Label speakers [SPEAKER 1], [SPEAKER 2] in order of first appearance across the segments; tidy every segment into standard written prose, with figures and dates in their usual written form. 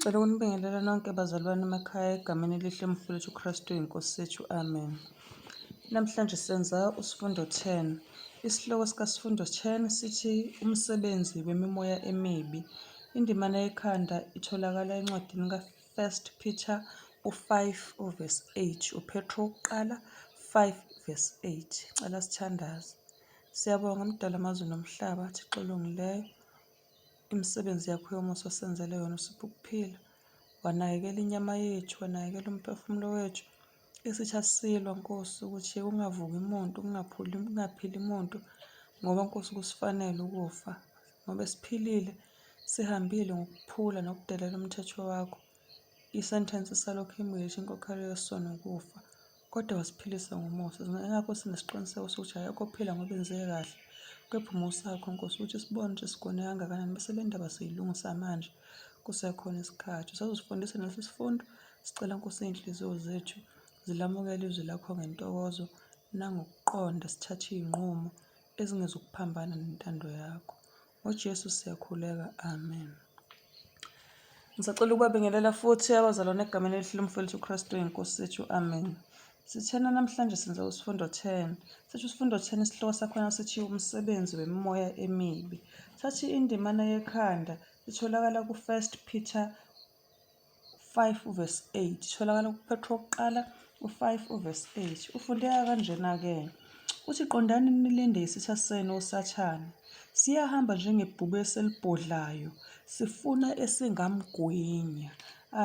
[SPEAKER 1] Cela ukunibingelela nonke bazalwane emakhaya egameni elihle mfowethu uKristu inkosi yethu amen. Namhlanje senza usifundo 10. Isihloko sikasifundo 10 sithi umsebenzi wemimoya emibi. Indimana yekhanda itholakala encwadini ka-1 Peter u-5 uverse 8, uPetru wokuqala 5 verse 8. Cela sithandaze. Siyabonga Mdali amazulu nomhlaba, Thixo olungileyo. Imisebenzi yakho yomusa osenzele yona usiphe ukuphila. Wanakekela inyama yethu, wanakekela umphefumulo wethu. Isitha silwa Nkosi ukuthi kungavuki muntu, kungaphuli, kungaphili muntu ngoba Nkosi kusifanele ukufa. Ngoba siphilile, sihambile ngokuphula nokudelela umthetho wakho. I-sentence salokhu imile ithi inkokhelo yesono ukufa. Kodwa wasiphilisa ngomusa. Ingakho sinesiqiniseko sokuthi akekho ophila ngoba enze kahle. Kepha umusa wakho Nkosi ukuthi sibone ukuthi sigone kangakanani bese le ndaba siyilungisa manje kusekhona isikhathi. Usazosifundisa nalesi sifundo. Sicela Nkosi iy'nhliziyo zethu zilamukele izwi lakho ngentokozo nangokuqonda sithathe iy'nqumo ezingezukuphambana nentando yakho. NgoJesu siyakhuleka. Amen. Ngisacela ukubabingelela futhi abazalwane egameni elihle lomfowethu uKristu inkosi yethu. Amen. Sithena namhlanje senza usifundo 10. Sithi usifundo 10 isihloko sakhona sithi umsebenzi wemimoya emibi. Sathi indimana yekhanda itholakala ku-1 Peter 5 uverse 8 itholakala kuPetru wokuqala u-5 uverse 8 ufundeka kanjena-ke uthi qondani nilinde isitha senu uSathane siyahamba njengebhubesi elibhodlayo sifuna esingamgwinya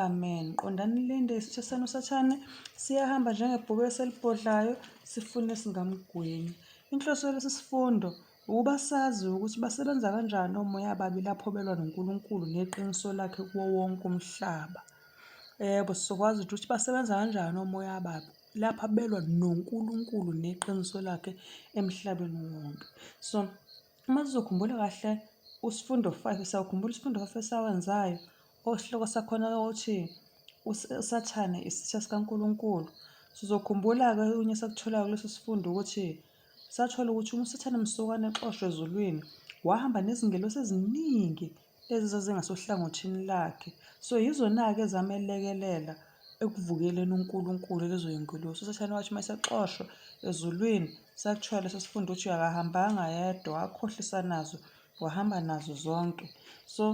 [SPEAKER 1] amen qondani nilinde isitha senu uSathane siyahamba njengebhubesi elibhodlayo sifuna esingamgwinya inhloso yalesi sifundo Ukuba sazi ukuthi basebenza kanjani omoya ababi lapho belwa noNkulunkulu neqiniso lakhe kuwo wonke umhlaba. Yebo, sizokwazi ukuthi basebenza kanjani omoya ababi lapha belwa noNkulunkulu neqiniso lakhe emhlabeni wonke. So, uma sizokhumbula kahle usifundo 5, siyawukhumbula isifundo 5 esawenzayo, osihloko sakhona othi uSathane isitha sikaNkulunkulu. Sizokhumbula-ke okunye esakutholaka kuleso sifundo ukuthi Sathola ukuthi uma uSathane msukwana exoshwa ezulwini, wahamba nezingelosi eziningi ezazingasohlangothini lakhe. So yizona-ke ezamelekelela ekuvukeleni uNkulunkulu lezo zingelosi. USathane wathi uma esexoshwa ezulwini, sakuthola leso sifundo ukuthi akahambanga yedwa, wakhohlisa nazo, wahamba nazo zonke. So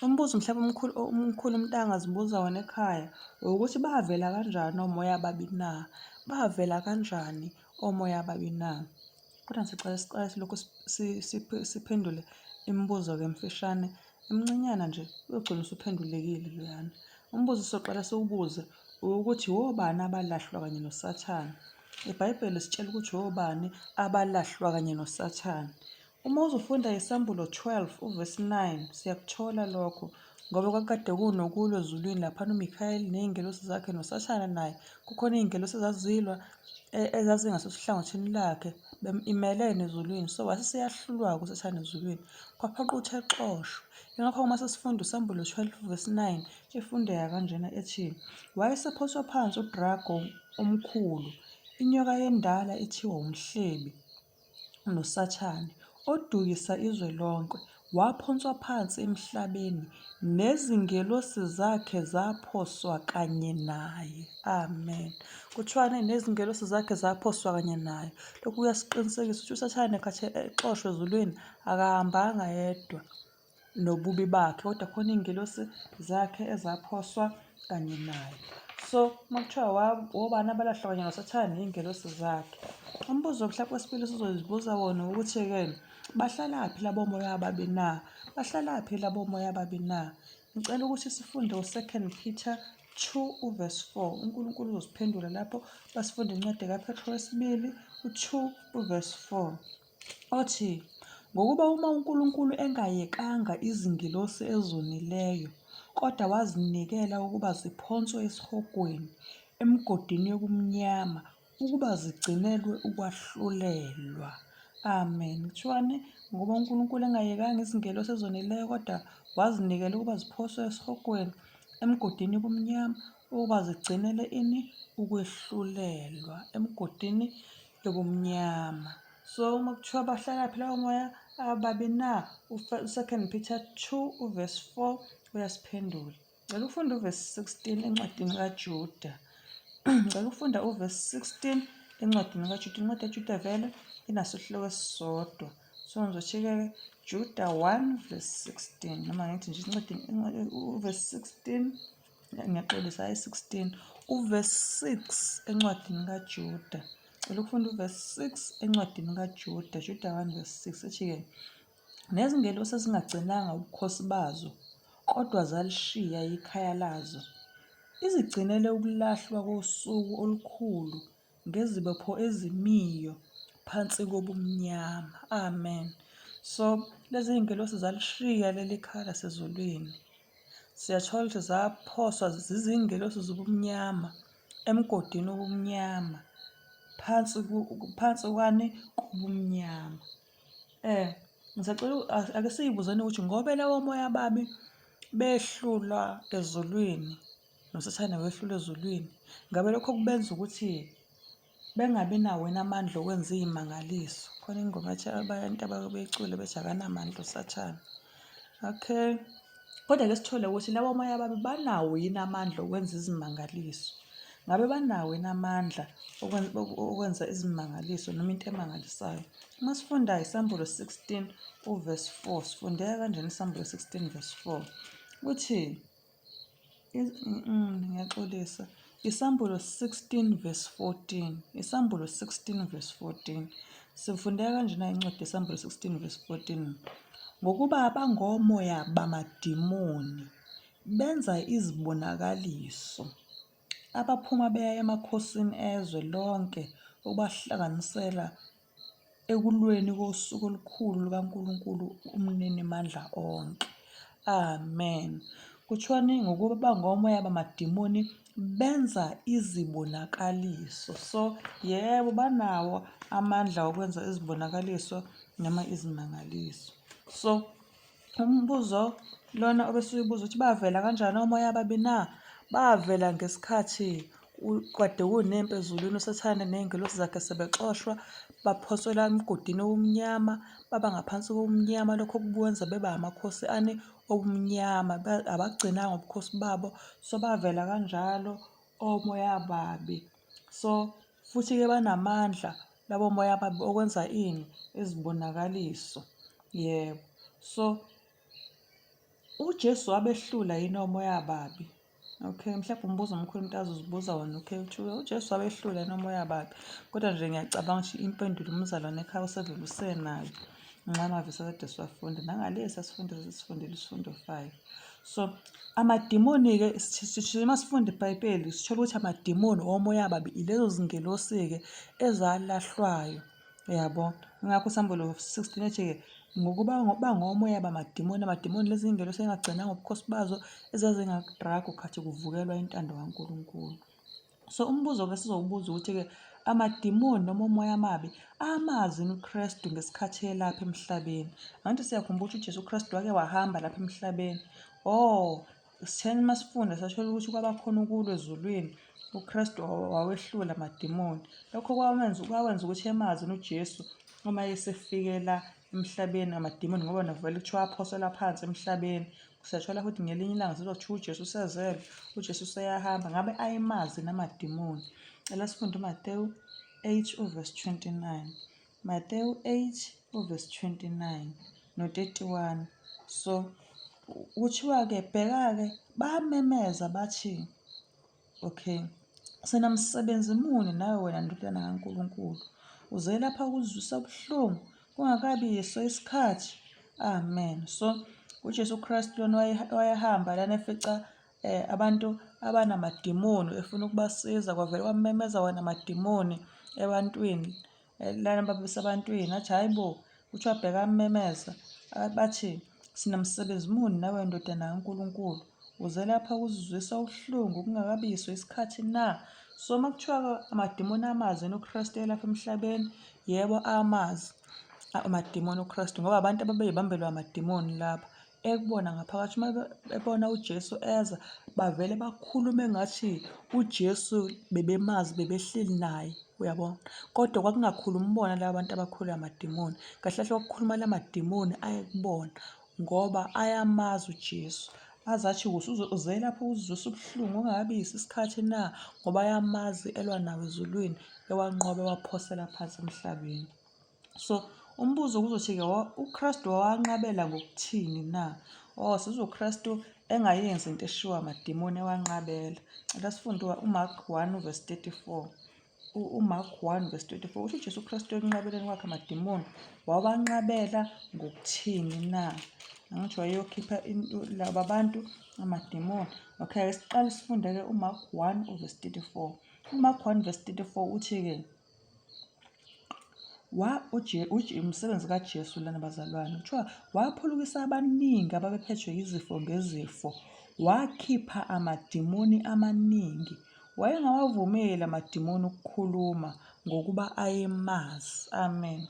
[SPEAKER 1] umbuzo mhlawumbe omkhulu omkhulu umuntu angazibuza wona ekhaya ukuthi bavela kanjani omoya ababi na? Bavela kanjani omoya ababi na? Kodwa sicela siqale silokhu siphendule imibuzo-ke emfishane emncinyana nje uyogcina usuphendulekile loyana. Umbuzo soqala siwubuze ukuthi wobani abalahlwa kanye noSathane? IBhayibheli lisitshela ukuthi wobani abalahlwa kanye noSathane. Uma uzofunda iSambulo 12 uvesi 9 siyakuthola lokho ngoba kwakade kunokulwa ezulwini laphana uMikhayeli ney'ngelosi zakhe noSathane naye kukhona iy'ngelosi ezazilwa e, ezazingasesihlangothini lakhe imelene ezulwini so wase seyahlulwa-ke uSathane ezulwini kwaphoqa ukuthi exoshwe ingakho uma sesifunda uSambulo 12 verse 9 ifundeka kanjena ethi wayesephoswa phansi udrago omkhulu inyoka yendala ethiwa umhlebi noSathane, odukisa izwe lonke, waphonswa phansi emhlabeni, nezingelosi zakhe zaphoswa kanye naye. Amen. Kuthiwani nezingelosi zakhe zaphoswa kanye naye. Lokhu kuyasiqinisekisa ukuthi uSathane khathi exoshwe ezulwini akahambanga yedwa. nobubi bakhe kodwa khona iy'ngelosi zakhe ezaphoswa kanye naye. So uma kuthiwa wobani abalahlwa kanye noSathane iy'ngelosi zakhe. Umbuzo mhlawumbe wesibili esizozibuza wona ukuthi-ke bahlalaphi labo moya ababi na? Bahlalaphi labo moya ababi na? Ngicela ukuthi sifunde u-Second Peter 2 uverse 4. UNkulunkulu uzosiphendula lapho basifunde incwadi kaPetro wesibili u-2 uverse 4. Othi, Ngokuba uma uNkulunkulu engayekanga izingelosi ezonileyo, kodwa wazinikela ukuba ziphonswe esihogweni, emigodini yobumnyama, ukuba zigcinelwe ukwahlulelwa. Amen. Kuthiwani? Ngokuba uNkulunkulu engayekanga izingelosi ezonileyo, kodwa wazinikela ukuba ziphoswe esihogweni, emgodini yobumnyama, ukuba zigcinele ini? Ukwehlulelwa. Emgodini yobumnyama. So uma kuthiwa bahlalaphi lawo moya ababi na? U-Second Peter 2 uverse 4 uyasiphendula. Ngicela ukufunda uvesi 16 encwadini kaJuda. Ngicela ukufunda uvesi 16 encwadini kaJuda. Incwadi kaJuda vele inaso isihloko esisodwa. So ngizothi-ke Juda 1 verse 16 noma ngithi nje incwadi uvesi 16 ngiyaxolisa hayi 16 uvesi 6 encwadini kaJuda. Cela ukufunda uvesi 6 encwadini kaJuda, Juda 1 verse 6 ethi-ke Nezingelosi ezingagcinanga ubukhosi bazo, kodwa zalishiya ikhaya lazo, izigcinele ukulahlwa kosuku olukhulu ngezibopho ezimiyo phansi kobumnyama. Amen. So lezi zingelosi zalishiya leli khaya lasezulwini. Siyathola ukuthi zaphoswa zizingelosi zobumnyama emgodini wobumnyama phansi phansi kwani kobumnyama. Ngisacela ake siyibuzeni ukuthi ngoba lawo moya ababi behlulwa ezulwini noSathane wehlulwa ezulwini, ngabe lokho kubenza ukuthi bengabi nawo yini amandla okwenza iy'mangaliso? Khona ingoma ethi abantu abake beyicule bethi akanamandla uSathane. Okay. Kodwa-ke sithole ukuthi labo moya ababi banawo yini amandla okwenza izimangaliso? Ngabe banawo yini amandla okwenza izimangaliso noma into emangalisayo? Uma sifunda iSambulo 16 uvesi 4, sifundeka kanjena iSambulo 16 verse 4. Uthi ngiyaxolisa. Isambulo 16 verse 14. Isambulo 16 verse 14. Sifundeka kanjena incwadi yeSambulo 16 verse 14. Ngokuba bangomoya bamadimoni benza izibonakaliso abaphuma beya emakhosini ezwe lonke ukubahlanganisela ekulweni kosuku olukhulu lukaNkulunkulu uMninimandla onke. Amen. Kuthiwani ngokuba bangomoya bamadimoni benza izibonakaliso. So yebo banawo amandla okwenza izibonakaliso noma izimangaliso. So Umbuzo lona obesuyibuza ukuthi bavela kanjani omoya ababi na? Bavela ngesikhathi kade kunempi ezulwini uSathane ney'ngelosi zakhe sebexoshwa baphoselwa emgodini owumnyama baba ngaphansi kobumnyama lokho kubenza beba amakhosi ane obumnyama abagcinanga ubukhosi babo so bavela kanjalo omoya ababi so futhi-ke banamandla labo moya ababi okwenza ini izibonakaliso yebo so uJesu wabehlula yini omoya ababi okay mhlawumbe umbuzo omkhulu umuntu azozibuza wona okay uthi uJesu wabehlula yini omoya ababi kodwa nje ngiyacabanga ukuthi impendulo umzalwane ekhaya usevele usenayo nxa amavesi akade siwafunda nangale sasifunde sesifundile isifundo 5 so amadimoni-ke uma sifunda ibhayibheli sithola ukuthi amadimoni omoya ababi ilezo zingelosi-ke ezalahlwayo uyabo ingakho isambulo 16 ethi-ke ngokuba bangomoya bamadimoni amadimoni lezi zingelosi engagcinanga ubukhosi bazo ezazingadragwa khathi kuvukelwa intando kaNkulunkulu. So umbuzo-ke sizowubuza ukuthi-ke amadimoni noma omoya amabi amazi yini uKristu ngesikhathi elapha emhlabeni? Angithi siyakhumbula ukuthi uJesu Kristu wake wahamba lapha emhlabeni. Oh, sitheni uma sifunda sathola ukuthi kwaba khona ukulwa ezulwini uKristu wawehlula amadimoni. Lokho kwamenza kwawenza ukuthi emazi uJesu uma esefikela emhlabeni amadimoni ngoba navele kuthiwa aphoselwa phansi emhlabeni. Siyathola futhi ngelinye ilanga sizothiwa uJesu usezelwe, uJesu useyahamba, ngabe ayemazi namadimoni. Cela sifunde uMatewu 8 uvesi 29. Matewu 8 uvesi 29 no-31. So kuthiwa-ke bheka-ke bamemeza bathi Okay. Sinamsebenzi muni nawe wena ndodana kaNkulunkulu? Uze lapha ukuzwisa ubuhlungu kungakabi yiso isikhathi. Amen. So uJesu Kristu lona wayehamba lana efica eh, abantu abanamadimoni efuna ukubasiza kwavele kwamemeza wona amadimoni ebantwini lana babesebantwini athi hhayi bo kuthiwa bheka amemeza bathi sinamsebenzi muni nawe ndodana kaNkulunkulu uze lapha ukuzizwisa ubuhlungu kungakabiswa isikhathi na so uma kuthiwa amadimoni amazi yena uKristu elapha emhlabeni yebo amazi amadimoni uKristu ngoba abantu ababeyibambelwa amadimoni lapha ekubona ngaphakathi uma bebona uJesu eza bavele bakhulume ngathi uJesu bebemazi bebehleli naye uyabona kodwa kwakungakhulumi bona laba bantu abakhuluma amadimoni kahle kahle kwakukhuluma la madimoni ayekubona ngoba ayamazi uJesu. Aze athi uze lapho ukuzwisa ubuhlungu ungabi yisikhathi na ngoba ayamazi elwa nawo ezulwini ewanqoba ewaphosela phansi emhlabeni. So umbuzo kuzothi-ke uKristu wawanqabela ngokuthini na? Oh, sizwe uKristu engayenzi into eshiwo amadimoni ewanqabela. Cela sifunde uMark 1 verse 34. UMark 1 verse 24 uthi uJesu Kristu ekunqabeleni kwakhe amadimoni wawanqabela ngokuthini na? Angithi wayeyokhipha laba bantu amadimoni. Okay, ake siqale sifunde-ke uMark 1 verse 34. UMark 1 verse 34 uthi-ke Wa umsebenzi kaJesu lana bazalwane kuthiwa waphulukisa abaningi ababephethwe yizifo ngezifo, wakhipha amadimoni amaningi. Wayengawavumeli amadimoni ukukhuluma ngokuba ayemazi. Amen.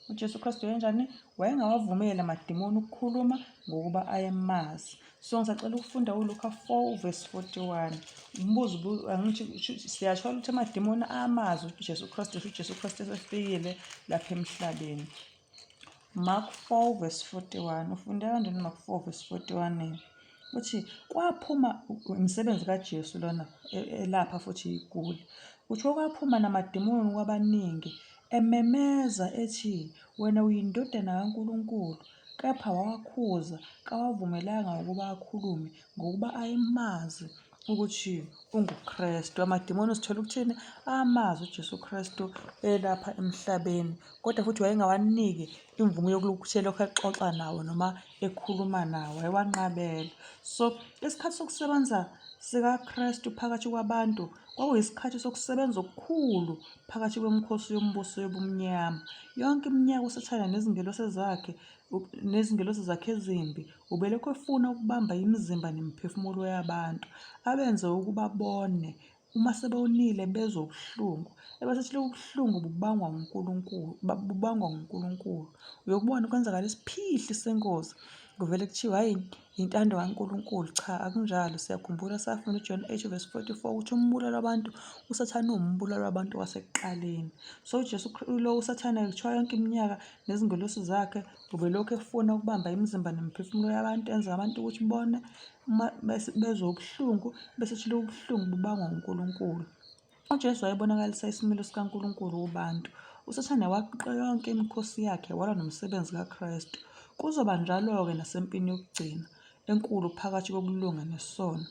[SPEAKER 1] UJesu Kristu wayenjani? Wayengawavumeli amadimoni ukukhuluma ngokuba ayemazi. So ngisacela ukufunda uLuka 4 verse 41. Umbuzo angithi siyathola ukuthi amadimoni amazi uJesu Kristu, uJesu Kristu esefikile lapha emhlabeni. Mark 4 verse 41. Ufunde kanjani Mark 4 verse 41? Uthi kwaphuma umsebenzi kaJesu lona e, elapha futhi igula. Kuthiwa kwaphuma namadimoni kwabaningi ememeza ethi wena uyindodana kaNkulunkulu. Kepha wawakhuza, kawavumelanga ukuba akhulume, ngokuba ayemazi ukuthi unguKristu. Amadimoni sithola ukuthini? Amazi uJesu Kristu elapha emhlabeni, kodwa futhi wayengawaniki imvume yokuthi elokhu exoxa nawo noma ekhuluma nawo, wayewanqabela. So isikhathi sokusebenza sikaKristu phakathi kwabantu kwakuyisikhathi sokusebenza okukhulu phakathi kwemikhosi yombuso yobumnyama. Yonke iminyaka uSathane nezingelosi zakhe nezingelosi zakhe ezimbi ubelokhu efuna ukubamba imizimba nemiphefumulo yabantu, abenze ukuba bone. Uma sebonile bezwe ubuhlungu, ebesethi lobu buhlungu bubangwa nguNkulunkulu, bubangwa nguNkulunkulu. Uyokubona kwenzakala isiphihli sengozi, kuvele kuthiwe hhayi Yintando kaNkulunkulu. Cha, akunjalo. Siyakhumbula safunda uJohn 8 verse 44 ukuthi umbulali wabantu uSathane uwumbulali wabantu wasekuqaleni. So uJesu lo uSathane kuthiwa yonke iminyaka nezingelosi zakhe ubelokhu efuna ukubamba imizimba nemiphefumulo yabantu enza abantu ukuthi bone uma bezwe ubuhlungu bese ethi lobu buhlungu bubangwa uNkulunkulu. UJesu wayebonakalisa isimilo sikaNkulunkulu kubantu. USathane waqiqa yonke imikhosi yakhe walwa nomsebenzi kaKristu. Kuzoba njalo-ke nasempini yokugcina enkulu phakathi kokulunga nesono.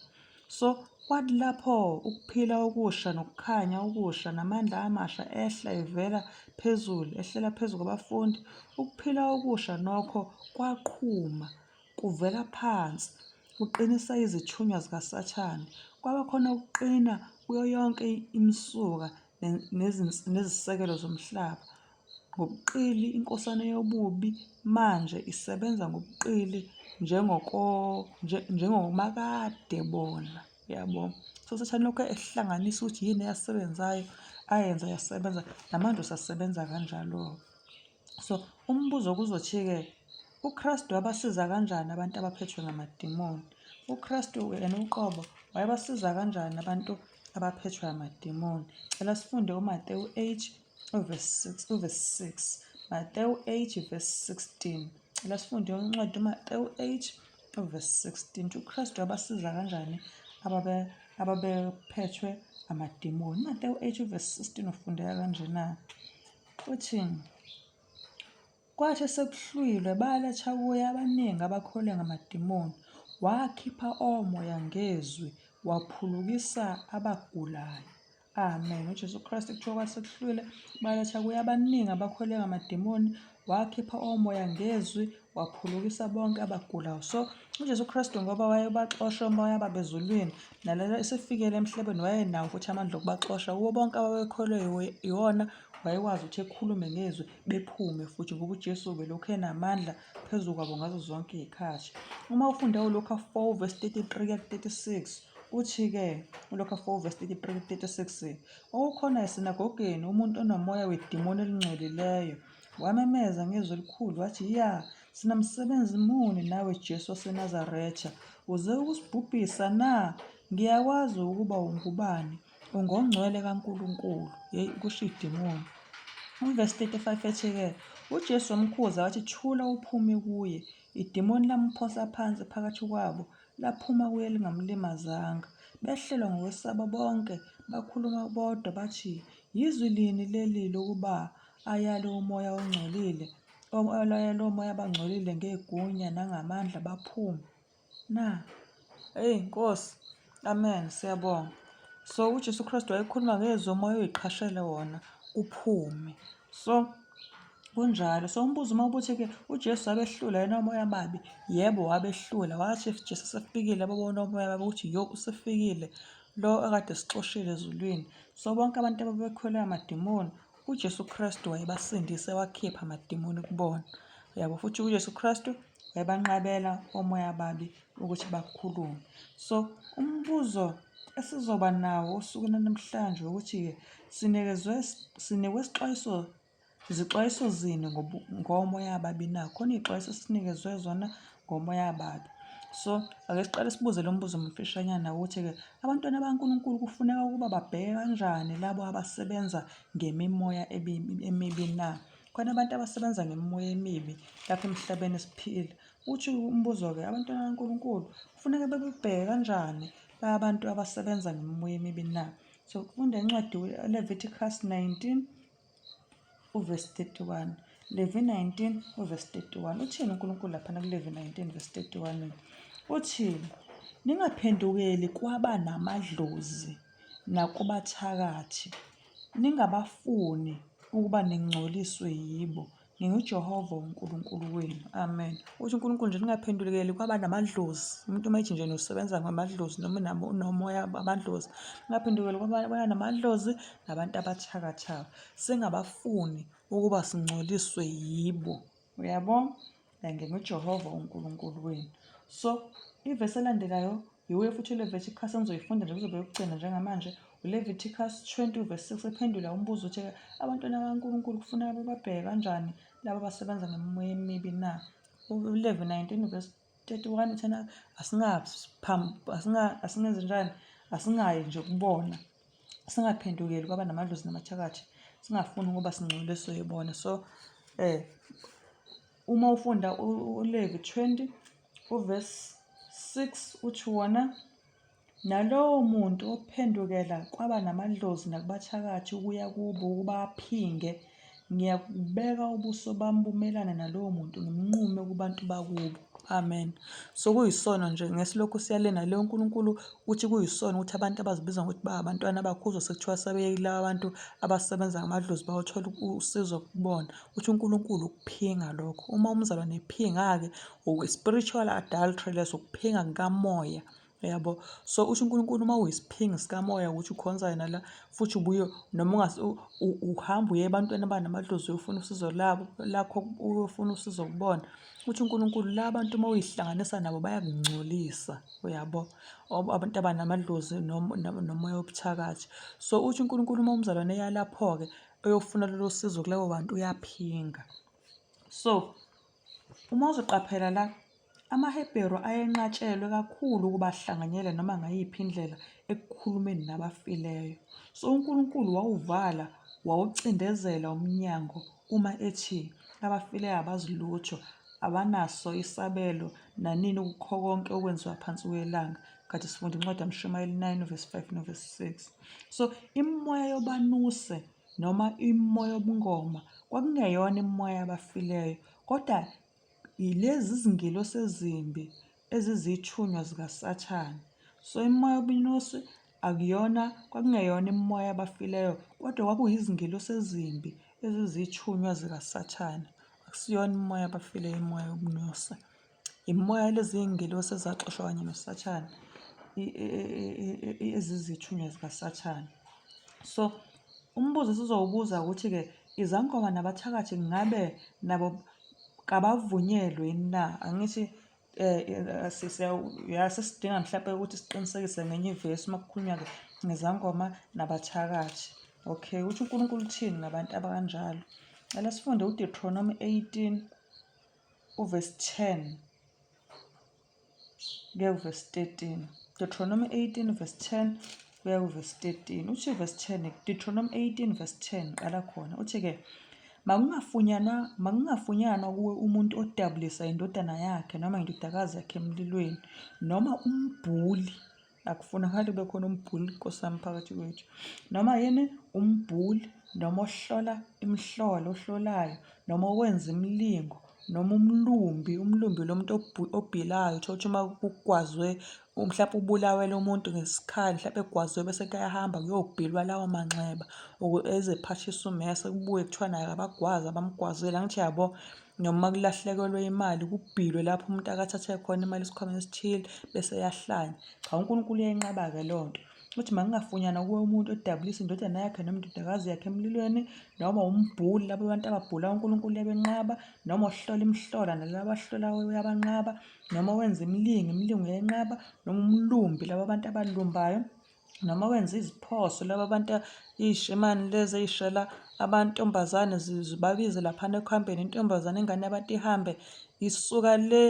[SPEAKER 1] So, kwathi lapho ukuphila okusha nokukhanya okusha namandla amasha ehla evela phezulu ehlela phezu kwabafundi, ukuphila okusha nokho kwaqhuma kuvela phansi, kuqinisa izithunywa zikaSathane. Kwaba khona ukuqina kuyo yonke imisuka nezisekelo zomhlaba. Ngobuqili inkosana yobubi manje isebenza ngobuqili njengomakade bona. Yabo. So uSathane lokhu ehlanganisa ukuthi yini eyasebenzayo ayenza yasebenza namanje usasebenza kanjalo-ke. So umbuzo kuzothi-ke uKristu wabasiza kanjani abantu abaphethwe ngamadimoni? UKristu yena uqobo wayebasiza kanjani abantu abaphethwe amadimoni? Cela sifunde uMatewu 8 uverse 6, uverse 6. Matewu 8 verse 16. Cela sifunde incwadi uMatewu 8 uverse 16. UKristu wabasiza kanjani ababe ababephethwe amadimoni? Matewu 8 uverse 16 ufundeka kanjena. Uthi, Kwathi sekuhlwile baletha kuye abaningi abakholwe ngamadimoni, wakhipha omoya ngezwi, waphulukisa abagulayo. Amen. UJesu Kristu kuthiwa kwathi sekuhlwile baletha kuye abaningi abakholwe ngamadimoni, wakhipha omoya ngezwi, waphulukisa bonke abagulayo. So uJesu Kristu ngoba wayebaxosha omoya babezulwini, nalelo esefikele emhlabeni wayenawo futhi amandla okubaxosha kubo bonke ababekholwe iwona Wayekwazi ukuthi ekhulume ngezwi bephume futhi ngoba uJesu ubelokhu enamandla phezu kwabo ngazo zonke iy'khathi. Uma ufunda uLuka 4 verse 33 kuya ku-36 uthi-ke uLuka 4 verse 33 ku-36 kwakukhona esinagogeni umuntu onomoya wedimoni elingcolileyo wamemeza ngezwi elikhulu wathi ya sinamsebenzi muni nawe Jesu waseNazaretha uze ukusibhubhisa na ngiyakwazi ukuba ungubani Ungongcwele kaNkulunkulu. Yeyi, kusho idimoni. Umvesi 35 ethi-ke, uJesu wamkhuza wathi, thula uphume kuye. Idimoni lamphosa phansi phakathi kwabo, Laphuma kuye lingamlimazanga. Behlelwa ngokwesaba bonke, bakhuluma bodwa bathi, Yizwi lini leli lokuba ayale umoya ongcolile, ayale omoya abangcolile ngegunya nangamandla baphume na? Eyi Nkosi, amen, siyabonga. So uJesu Kristu wayekhuluma ngezwi umoya oyiqhashele wona uphume. So kunjalo. So umbuzo uma ubuthi-ke uJesu wabehlula yena omoya ababi, yebo wabehlula. Wathi Jesu sefikile babona omoya ababi ukuthi yo usefikile lo ekade sixoshile ezulwini. So bonke abantu ababekhwelwe amadimoni uJesu Kristu wayebasindise wakhipha amadimoni kubona. Uyabo futhi uJesu Kristu wayebanqabela omoya ababi ukuthi bakhulume. So umbuzo esizoba nawo osukwini namhlanje ukuthi-ke sinikezwe sinikwe isixwayiso izixwayiso zini ngomoya ababi na? Khona iy'xwayiso esinikezwe zona ngomoya ababi. So ake siqale sibuze lo mbuzo omfishanyana ukuthi-ke abantwana bakaNkulunkulu kufuneka ukuba babheke kanjani labo abasebenza ngemimoya emibi na? Khona abantu abasebenza ngemimoya emibi lapha emhlabeni esiphila. Uthi umbuzo-ke abantwana bakaNkulunkulu kufuneka bebebheke kanjani laba bantu abasebenza ngemimoya emibi na? So funda incwadi Leviticus 19 uvesi 31. Levi 19 uvesi 31. Uthini uNkulunkulu laphana kuLevi 19 verse 31? Uthi ningaphendukeli kwaba namadlozi nakubathakathi, ningabafuni ukuba ningcoliswe yibo. NginguJehova uNkulunkulu wenu. Amen. Uthi uNkulunkulu nje ningaphendulekeli kwaba namadlozi. Umuntu uma ethi nje nosebenza ngamadlozi noma unomoya amadlozi. Ningaphendukeli kwaba namadlozi nabantu abathakathayo. Singabafuni ukuba singcoliswe yibo. Uyabo? NginguJehova uNkulunkulu wenu. So, ivesi elandelayo Yiwuye futhi uLeviticus engizoyifunda nje kuzobe yokugcina njengamanje. ULeviticus 20 verse 6 ephendula umbuzo uthi abantwana bakaNkulunkulu kufuneka bababheke kanjani laba abasebenza ngemimoya emibi na? ULevi 19 verse 31 uthena asingenzi njani? Asingayi nje kubona. Singaphendukeli kwaba namadlozi namathakathi. Singafuni ukuba singcoliswe yibona. So uma ufunda uLevi 20 uvesi 6 uthi wona, Nalowo muntu ophendukela kwaba namadlozi nakubathakathi ukuya kubo ukuba aphinge, ngiyakubeka ubuso bami bumelane nalowo muntu ngimnqume kubantu bakubo. Amen. So kuyisono nje ngesilokhu siyalena le uNkulunkulu uthi kuyisono ukuthi abantu abazibiza ngokuthi bangabantwana bakhe uzwe sekuthiwa sebeyilaba abantu abasebenza ngamadlozi bayothola usizo kubona. Uthi uNkulunkulu ukuphinga lokho. Uma umzalwane ephinga-ke spiritual adultery leso ukuphinga kukamoya uyabo. So uthi uNkulunkulu uma uyisiphingi sikamoya ukuthi ukhonza yena la futhi ubuye noma ungase uhamba uye ebantwini abanamadlozi uyofuna usizo labo lakho uyofuna usizo kubona. Uthi uNkulunkulu la bantu uma uyihlanganisa nabo bayakungcolisa uyabo. Abantu abanamadlozi nomoya wobuthakathi. So uthi uNkulunkulu uma umzalwane eya lapho-ke eyofuna lolo sizo kulabo bantu uyaphinga. So uma uzoqaphela la, amaHebheru ayenqatshelwe kakhulu ukuba ahlanganyele noma ngayiphi indlela ekukhulumeni nabafileyo. So uNkulunkulu wawuvala, wawucindezela umnyango uma ethi abafileyo abazi lutho, abanaso isabelo nanini kukho konke okwenziwa phansi kwelanga. Kade sifunda incwadi yaMshumayeli 9 verse 5 no verse 6. So imimoya yobanuse noma imimoya yobungoma kwakungeyona imimoya yabafileyo kodwa yilezi zingilosi ezimbi ezizithunywa zikaSathane. So imimoya yobunusi akuyona kwakungeyona imimoya yabafileyo kodwa kwakuyizingilosi ezimbi ezizithunywa zikaSathane. Akusiyona imimoya yabafileyo imimoya yobunusi. Imimoya lezi iy'ngelosi ezaxoshwa kanye noSathane ezizithunywa zikaSathane. So umbuzo esizowubuza ukuthi-ke izangoma nabathakathi ngabe nabo kabavunyelwe yini na? Angithi ya sesidinga mhlampe ukuthi siqinisekise ngenye ivesi uma kukhulunywa-ke ngezangoma nabathakathi. Okay, ukuthi uNkulunkulu uthini ngabantu abakanjalo. Cela sifunde uDeuteronomy 18 uvesi 10 kuya kuvesi 13. Deuteronomy 18 verse 10 kuya kuvesi 13. Uthi verse 10, Deuteronomy 18 verse 10 qala khona. Uthi ke Makungafunyanwa, makungafunyanwa kuwe umuntu odabulisa indodana yakhe noma indodakazi yakhe emlilweni, noma umbhuli. Akufunakali kube khona umbhuli Nkosi yami phakathi kwethu. Noma yini umbhuli noma ohlola imihlola ohlolayo noma owenza imilingo noma umlumbi, umlumbi lo muntu obhilayo uthole ukuthi uma kugwazwe mhlawumpe ubulawele umuntu ngesikhali mhlawumpe egwaziwe bese kuyahamba kuyobhilwa lawo manxeba eze ephathiswa ummese kubuye kuthiwa naye akabagwaze abamgwazile angithi yabo. Noma kulahlekelwe imali kubhilwe lapho umuntu akathathe khona imali esikhwameni esithile bese eyahlanya. Cha uNkulunkulu uyayenqaba-ke leyo nto. Uthi makungafunyanwa kuwe umuntu odabulisa indodana yakhe noma indodakazi yakhe emlilweni noma umbhuli laba bantu ababhula uNkulunkulu uyabenqaba noma ohlola imihlola nalaba abahlolayo uyabanqaba noma wenza imilingo imilingo uyayenqaba noma umlumbi laba bantu abalumbayo noma wenza iziphoso laba bantu iy'shimane lezi ey'shela amantombazane zibabize laphana ekuhambeni intombazane ingane yabantu ihambe isuka le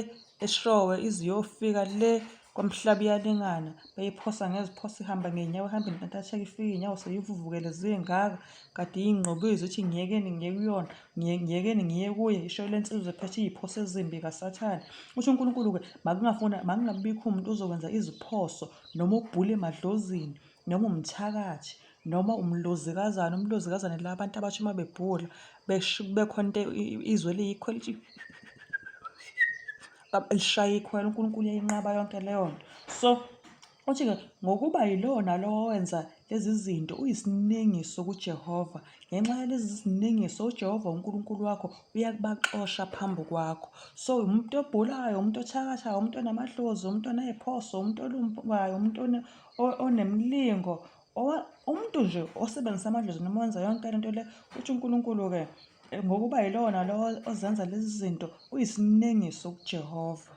[SPEAKER 1] eShowe ize iyofika le kwaMhlabuyalingana beyiphosa ngeziphosa ihamba ngey'nyawo ihamba intantatheka ifike iy'nyawo seyivuvukele zingaka kade iyingqobiza ithi ngiyekeni ngiye kuyona ngiyekeni ngiye kuye isho le nsizwa ephethe iy'phoso ezimbi kasathane. Usho uNkulunkulu-ke makungafuna makungabikho umuntu ozokwenza iziphoso noma ubhule emadlozini noma umthakathi noma umlozikazane umlozikazane la abantu abasho uma bebhula kube khona into izwe eliyikho elithi lishaya ikhwela uNkulunkulu uyayinqaba yonke leyo nto. So uthi-ke ngokuba yilowo nalowo owenza lezi zinto uyisinengiso kuJehova. Ngenxa yalezi zinengiso uJehova uNkulunkulu wakho uyakubaxosha phambi kwakho. So umuntu obhulayo, umuntu othakathayo, umuntu onamadlozi, umuntu oney'phoso, umuntu olumbayo, umuntu onemilingo, umuntu nje osebenzisa amadlozi noma wenza yonke le nto le, uthi uNkulunkulu-ke ngokuba yilowo nalowo ozenza lezi zinto uyisinengiso kuJehova.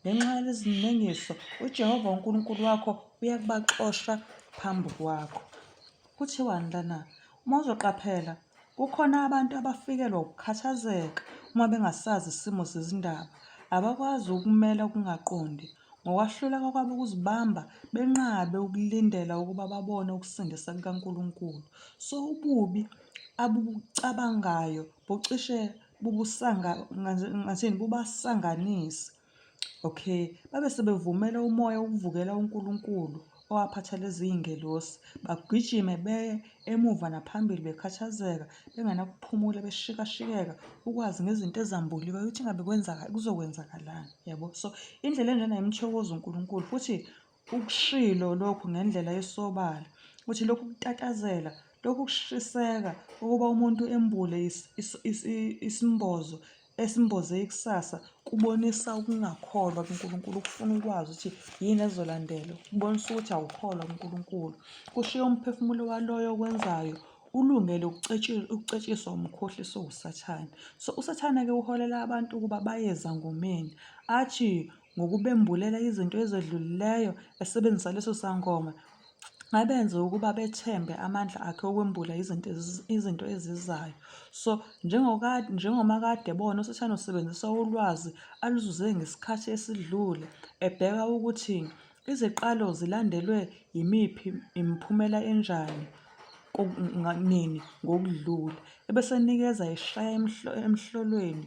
[SPEAKER 1] Ngenxa yalezi zinengiso, uJehova uNkulunkulu wakho uyakubaxosha phambi kwakho. Kuthiwani lana? Uma uzoqaphela, kukhona abantu abafikelwa ukukhathazeka uma bengasazi isimo sezindaba. Abakwazi ukumela ukungaqondi. Ngokwahluleka kwabo ukuzibamba, benqabe ukulindela ukuba babone ukusindisa kukaNkulunkulu. So ububi abubucabangayo bucishe bubusanga ngathini bubasanganise. Okay, babe sebevumela umoya wokuvukela uNkulunkulu owaphatha lezi zingelosi, bagijime beye emuva naphambili bekhathazeka, bengenakuphumula, beshikashikeka ukwazi ngezinto ezambuliwe ukuthi ngabe kwenzaka kuzokwenzakalani, yabo. So indlela enjena ayimthokozi uNkulunkulu futhi Ukushilo lokhu ngendlela esobala ukuthi lokhu kutatazela, lokhu kushiseka ukuba umuntu embule isimbozo esimboze ikusasa kubonisa ukungakholwa kuNkulunkulu, ukufuna ukwazi ukuthi yini ezolandela, kubonisa ukuthi awukholwa kuNkulunkulu. Kushiya umphefumulo waloyo okwenzayo ulungele ukucetshiswa umkhohliso uSathane. So uSathane-ke uholela abantu ukuba baye ezangomeni, athi ngokubembulela izinto ezedlulileyo esebenzisa leso sangoma, abenze ukuba bethembe amandla akhe okwembula izinto izinto ezizayo. So njengokade njengomakade bona uSathane usebenzisa ulwazi aluzuze ngesikhathi esidlule ebheka ukuthi iziqalo zilandelwe yimiphi imiphumela enjani nini ngokudlule ebesenikeza eshaya emhlolweni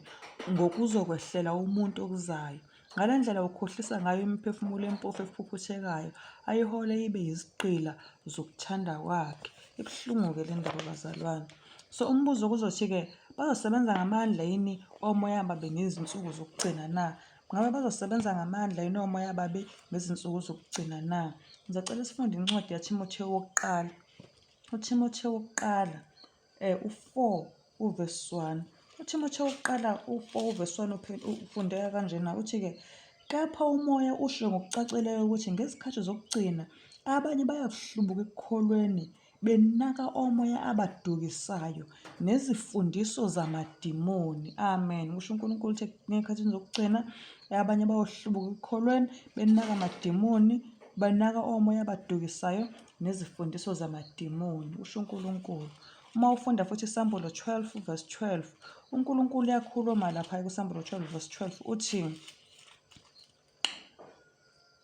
[SPEAKER 1] ngokuzokwehlela umuntu okuzayo. Ngale ndlela ukhohlisa ngayo imiphefumulo empofu ephuphuthekayo, ayihole ibe yizigqila zokuthanda kwakhe. Ibuhlungu-ke le ndaba bazalwane. So umbuzo kuzothi-ke bazosebenza ngamandla yini omoya ababi ngezinsuku zokugcina na? Ngabe bazosebenza ngamandla yini omoya ababi ngezinsuku zokugcina na? Ngisacela sifunde incwadi yaThimothewu wokuqala. UThimothewu wokuqala u-4 uvesi 1. UThimothewu wokuqala u-4 uvesi 1 ufundeka kanjena uthi-ke kepha umoya usho ngokucacileyo ukuthi ngezikhathi zokugcina abanye bayakuhlubuka ekukholweni benaka omoya abadukisayo nezifundiso zamadimoni. Amen. Kusho uNkulunkulu ukuthi ngezikhathini zokugcina abanye bayohlubuka ekukholweni benaka amadimoni, benaka omoya abadukisayo nezifundiso zamadimoni, kusho uNkulunkulu. Uma ufunda futhi iSambulo 12 verse 12, uNkulunkulu uyakhuluma lapha kuSambulo 12 verse 12 uthi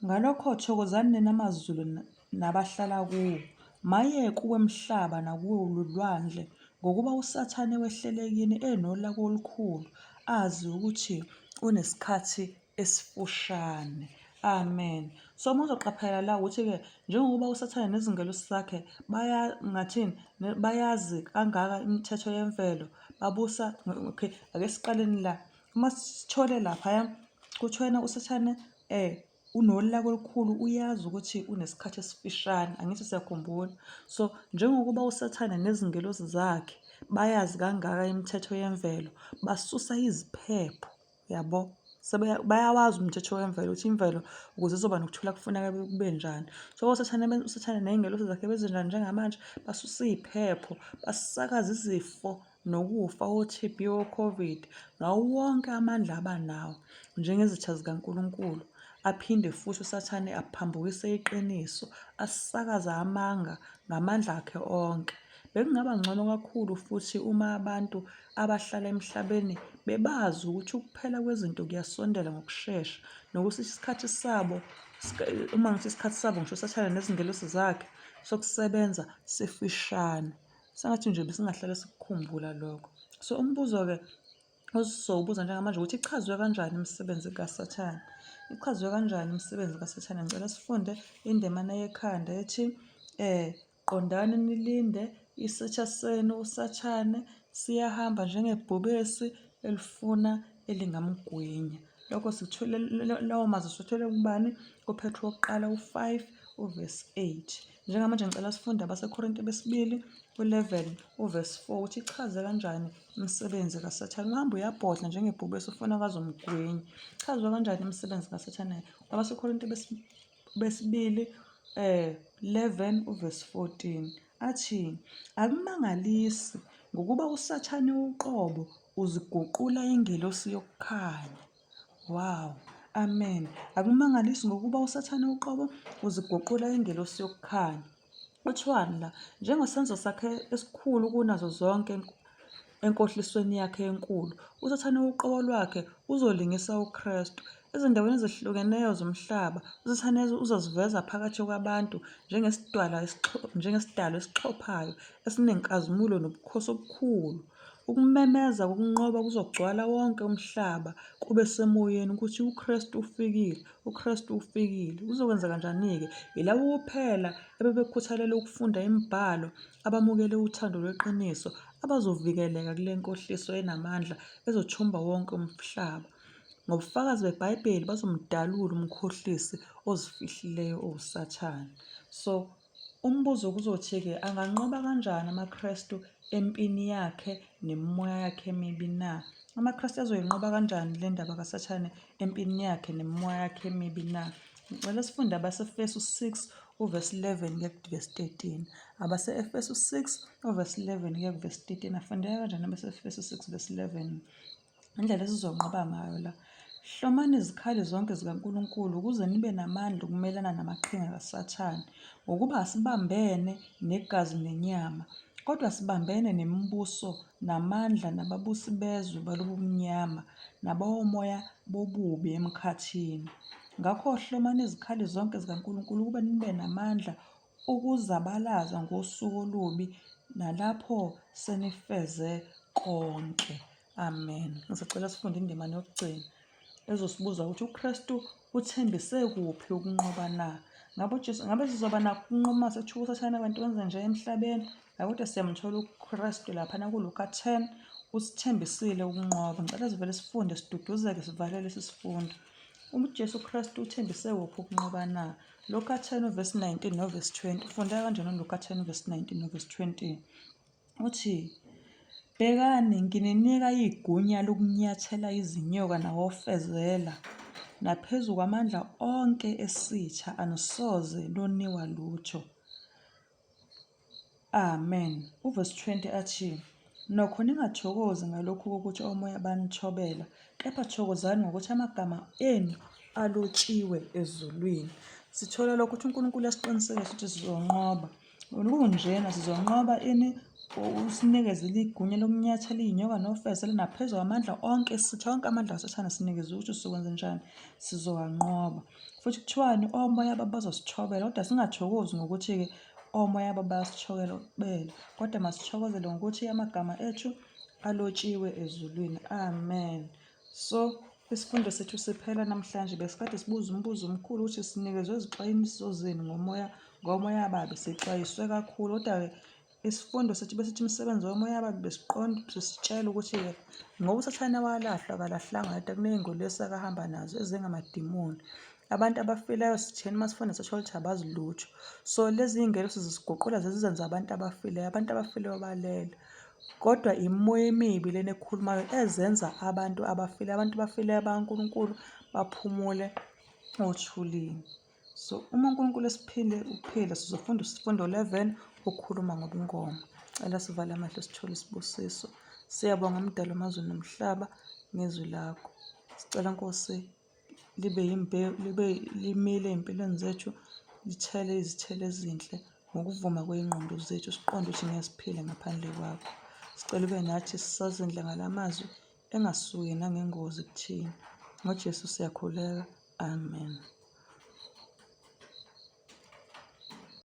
[SPEAKER 1] Ngalokho thokozani nina mazulu nabahlala kuwo. Maye kuwe mhlaba nakuwe lwandle, Ngokuba uSathane wehlele kini enolaka olukhulu, azi ukuthi unesikhathi esifushane. Amen. So uma uzoqaphela la ukuthi-ke njengoba uSathane nezingelosi zakhe baya ngathini bayazi kangaka imithetho yemvelo babusa okay ake siqaleni la uma sithole laphaya kuthiwena uSathane unolaka olukhulu uyazi ukuthi unesikhathi esifishane angithi siyakhumbula so njengokuba uSathane nezingelosi zakhe bayazi kangaka imithetho yemvelo basusa iziphepho yabo bayawazi umthetho wemvelo ukuthi imvelo ukuze izoba nokuthula kufuneka kube njani so osathane usathane ney'ngelosi zakhe benzenjani njengamanje basusa iy'phepho basakaza izifo nokufa o-T_B o-COVID ngawo wonke amandla abanawo njengezitha zikaNkulunkulu aphinde futhi usathane aphambukise iqiniso asakaze amanga ngamandla akhe onke. Bekungaba ngcono kakhulu futhi uma abantu abahlala emhlabeni bebazi ukuthi ukuphela kwezinto kuyasondela ngokushesha nokuthi isikhathi sabo uma ngithi isikhathi sabo ngisho uSathane nezingelosi zakhe sokusebenza sifishane. Sengathi nje besingahlale sikukhumbula lokho. So umbuzo-ke osizowubuza njengamanje ukuthi ichazwe kanjani imisebenzi kaSathane? Ichazwe kanjani imisebenzi kaSathane? Ngicela sifunde indimana yekhanda ethi Qondani nilinde, isitha senu uSathane siyahamba njengebhubesi elifuna elingamgwinya. Lokho sikuthole lawo mazwi siwathole kubani? KuPetru wokuqala u-5 uvesi 8. Njengamanje ngicela sifunde abaseKorinte besibili u-11 uvesi 4 ukuthi ichaze kanjani imisebenzi kaSathane. Uhamba uyabhodla njengebhubesi ufuna akazomgwinya. Ichazwe kanjani imisebenzi kaSathane? AbaseKorinte besibili 11 uvesi 14 athi, Akumangalisi, ngokuba uSathane uqobo uziguqula ingelosi yokukhanya. Wow. Amen. Akumangalisi ngokuba uSathane uqobo uziguqula ingelosi yokukhanya. Kuthiwani la? Njengesenzo sakhe esikhulu kunazo zonke enkohlisweni yakhe enkulu, uSathane uqobo lwakhe uzolingisa uKristu. Ezindaweni ezehlukeneyo zomhlaba, uSathane uzoziveza phakathi kwabantu njengesidwala njengesidalwa esixhophayo esinenkazimulo nobukhosi obukhulu. Ukumemeza kokunqoba kuzogcwala wonke umhlaba kube semoyeni ukuthi uKristu ufikile, uKristu ufikile. Kuzokwenza kanjani-ke? Yilabo kuphela ebebekhuthalele ukufunda imiBhalo, abamukele uthando lweqiniso, abazovikeleka kule nkohliso enamandla ezothumba wonke umhlaba. Ngobufakazi beBhayibheli bazomdalula umkhohlisi ozifihlileyo owuSathane. So, umbuzo kuzothi-ke anganqoba kanjani amaKristu empini yakhe nemimoya yakhe emibi na? AmaKristu azoyinqoba kanjani le ndaba kaSathane empini yakhe nemimoya yakhe emibi na? Ngicela sifunde abaseEfesu 6 uvesi 11 kuya kuvesi 13. Abase-Efesu 6 uvesi 11 kuya kuvesi 13. Afundeka kanjani abase-Efesu 6 vesi 11? Indlela esizonqoba ngayo la. Hlomani izikhali zonke zikaNkulunkulu ukuze nibe namandla okumelana namaqhinga kaSathane, ngokuba asibambene negazi nenyama, kodwa sibambene nemibuso namandla nababusi bezwe balobumnyama nabawomoya bobubi emkhathini. Ngakho hlomani izikhali zonke zikaNkulunkulu ukuba nibe namandla ukuzabalaza ngosuku olubi nalapho senifeze konke. Amen. Ngisacela sifunde indimana yokugcina ezosibuza ukuthi uKristu uthembise kuphi ukunqoba na? Ngabe uJesu ngabe sizoba nakho ukunqoba sekuthiwa uSathane abantu wenza nje emhlabeni? Hayi kodwa siyamthola uKristu laphana kuLuka 10 usithembisile ukunqoba. Ngicela sivele sifunde siduduzeke sivale lesi sifundo. UJesu Kristu uthembise kuphi ukunqoba na? Luka 10 uvesi 19 novesi 20. Ufundeka kanjani uLuka 10 uvesi 19 novesi 20? Uthi, Bhekani, ngininika igunya lokunyathela izinyoka nawofezela, naphezu kwamandla onke esitha anisoze noniwa lutho. Amen. Uvesi 20 athi, Nokho ningathokozi ngalokhu kokuthi omoya banithobela, kepha thokozani ngokuthi amagama enu alotshiwe ezulwini. Sithola lokho ukuthi uNkulunkulu uyasiqinisekisa ukuthi sizonqoba. Kunjena sizonqoba ini usinikezile igunya lokunyathela iy'nyoka nofezela naphezu kwamandla onke esitha onke amandla kaSathane sinikezwe ukuthi sizokwenza njani sizowanqoba. Futhi kuthiwani omoya bazosithobela kodwa singathokozi ngokuthi-ke Omoya abo bayasithokela, kodwa masithokozele ngokuthi amagama ethu alotshiwe ezulwini. Amen. So isifundo sethu siphela namhlanje. Besikade sibuza umbuzo omkhulu ukuthi sinikezwe izixwayiso zini ngomoya ngomoya ababi. Sixwayiswe kakhulu kodwa-ke isifundo sethu besithi imisebenzi womoya ababi besiqonda besitshela ukuthi-ke ngoba uSathane walahlwa akalahlanga yedwa kuney'ngulesi akahamba nazo ezingamadimoni. Abantu abafileyo sitheni uma sifunda sithola ukuthi abazi lutho. So lezi iy'ngelosi zisiguqula zizenze abantu abafileyo, abantu abafileyo balele. Kodwa imimoya emibi lena ekhulumayo ezenza abantu abafile, abantu abafileyo bakaNkulunkulu baphumule othulini. So uma uNkulunkulu esiphile ukuphila sizofunda isifundo 11 ukukhuluma ngobungoma. Cela sivale amehlo sithole isibusiso. Siyabonga Mdali wamazulu nomhlaba ngezwi lakho. Sicela Nkosi libe yimbewu libe limile ey'mpilweni zethu lithele izithelo ezinhle ngokuvuma kwey'ngqondo zethu siqonde ukuthi ngeke siphile ngaphandle kwakho. Sicela ube nathi sisazindla ngala mazwi engasuki nangengozi kuthina. NgoJesu siyakhuleka. Amen.